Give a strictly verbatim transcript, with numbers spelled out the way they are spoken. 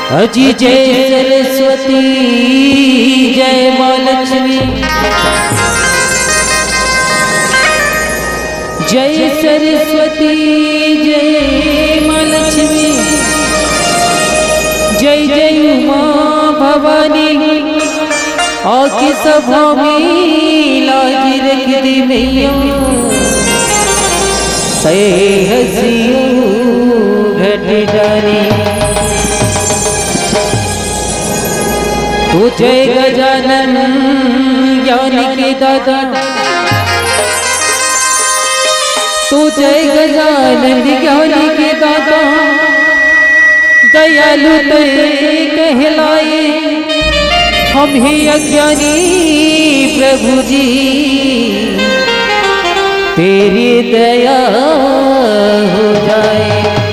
अजी जय सरस्वती, जय माँ लक्ष्मी। जय सरस्वती, जय माँ लक्ष्मी। जय जय उमा भवानी। आके सभा में लागी रख दे मैया, तै हँसियो घट डारी। तो जय गजानन ज्ञान के दाता, तो जय गजानन ज्ञान के दाता, दयालु तै कहलाए, हम ही अज्ञानी प्रभु जी, तेरी दया हो जाए।